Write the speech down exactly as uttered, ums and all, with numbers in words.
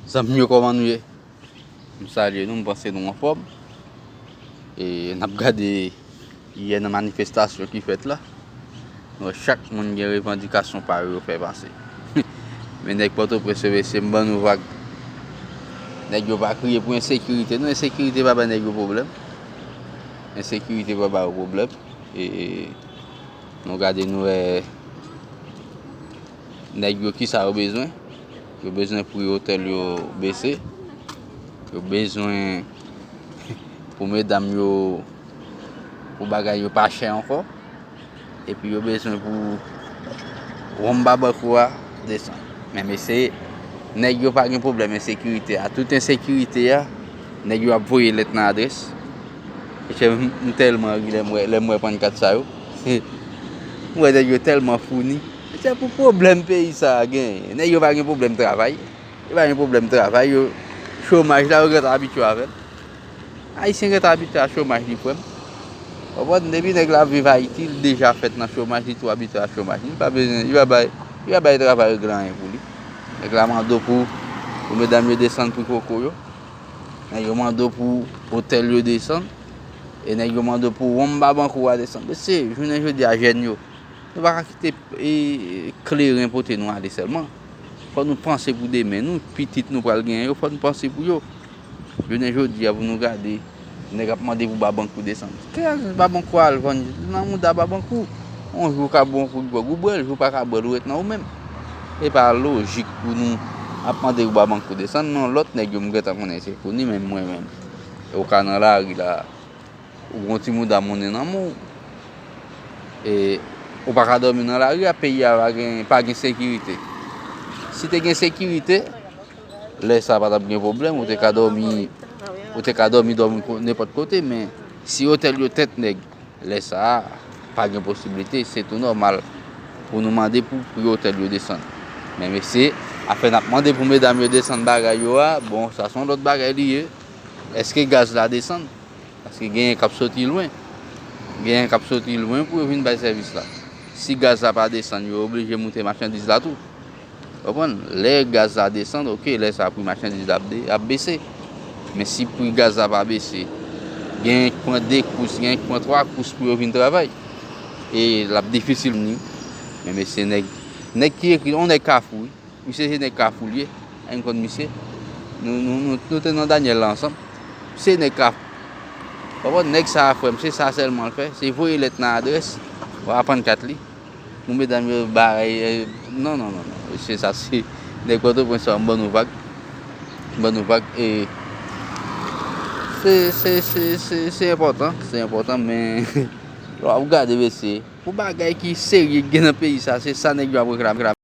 Zanmi yo, kòman nou ye? M salye nou, m panse nou anfòm. E n ap gade yè nan manifestasyon ki fèt la. Nou wè chak moun gen revandikasyon pa yo yo fè pase. Men nèg Pòtoprens yo, mesye, m ban nou vag. Nèg yo pa kriye pou ensekirite. Non, ensekirite pa bay nèg yo pwoblèm. Ensekirite pa ba yo pwoblèm. E nou gade, nou wè nèg yo, kisa yo bezwen? Yo bezwen pou otèl yo bese. Yo bezwen pou medam yo, pou bagay yo pa chè ankò. Epi yo bezwen pou wonm Babankou a desann. Men mesye, nèg yo pa gen pwoblèm ensekirite a. Tout ensekirite a, nèg yo ap voye lèt nan adrès. Mesye, m, m tèlman ri lè m wè, lè m wè pannkat sa yo. M wè nèg yo tèlman founi. Mesye, pou pwoblèm peyi sa a genyen, nèg yo pa gen pwoblèm travay. Yo pa gen pwoblèm travay, yo, chomaj la, yo gentan abitye avè l. Ayisyen gentan abitye a chomaj li, frè m. Konprann? Depi nèg la ap viv Ayiti, li deja fèt nan chomaj, li tou abitye a chomaj. Li pa bezwen, li pa bay, li pa bay travay regle anyen pou li. Nèg la mande w pou, pou medam yo desann pri koko yo. Nèg yo mande w pou otèl yo desann. E nèg yo mande w pou wonm Babankou a desann. Mesye, jounen jodi a, jèn yo, nou pa ka kite, e, kleren pote nou ale sèlman. Fò nou panse pou demen nou, pitit nou pral genyen yo, fò nou panse pou yo. Jounen jodi a, pou nou gade, nèg ap mande pou Babankou desann. Kè Babankou al vann nan mouda Babankou. Yon jou ka bon kou gwòg ou bwè l, jou pa ka bwè l, ou ret nan ou menm. E pa lojik pou nou ap mande pou Babankou desann, non, lòt nèg yo m gentan konnen se founi, men mwen menm. E ou ka nan lari la, ou gon ti mouda monnen nan men w. E ou pa ka dòmi nan lari a, peyi a pa gen, pa gen sekirite. Si te gen sekirite, lè sa a pa t ap gen pwoblèm, ou te ka dòmi, ou te ka dòmi, dòmi ko-, nenpòt kote, men si otèl yo tèt nèg, lè sa a, pa gen posiblite, se tou nòmal pou nou mande pou pri otèl yo desann. Men mesye, afè n ap mande pou medam yo desann bagay yo a, bon, sa se yon lòt bagay li ye. Èske gaz la desann? Paske genyen k ap soti lwen. Genyen k ap soti lwen pou yo vin bay sèvis la. Si gaz la pa desann, yo oblije moute machandiz la tou. Konprann? Lè gaz la desann, oke, lè sa a pri machandiz la ap de-, ap bese. Men si pri gaz la pa bese, genyen k pran de kous, genyen k pran twa kous pou yo vin travay. E l ap difisil pou ni. Men mesye, nèg, nèg ki ekri, yon nèg Kafou, wi. Misye se nèg Kafou l ye. Ann konn misye. Nou, nou, nou, nou te nan Daniel la ansanm. Se nèg Kafou. Konprann? Nèg sa a, frè m, se sa sèlman l fè. Se voye lèt nan adrès. W a pannkat li. Pou medam yo bay, eh, non, non, non, non. Se sa, se nèg Pòtoprens yo, m ban nou vag. M ban nou vag. E se, se, se, se, se enpòtan. Se enpòtan, men lè w ap gade, mesye, pou bagay ki serye ki gen nan peyi sa, se sa nèg yo ap reklame.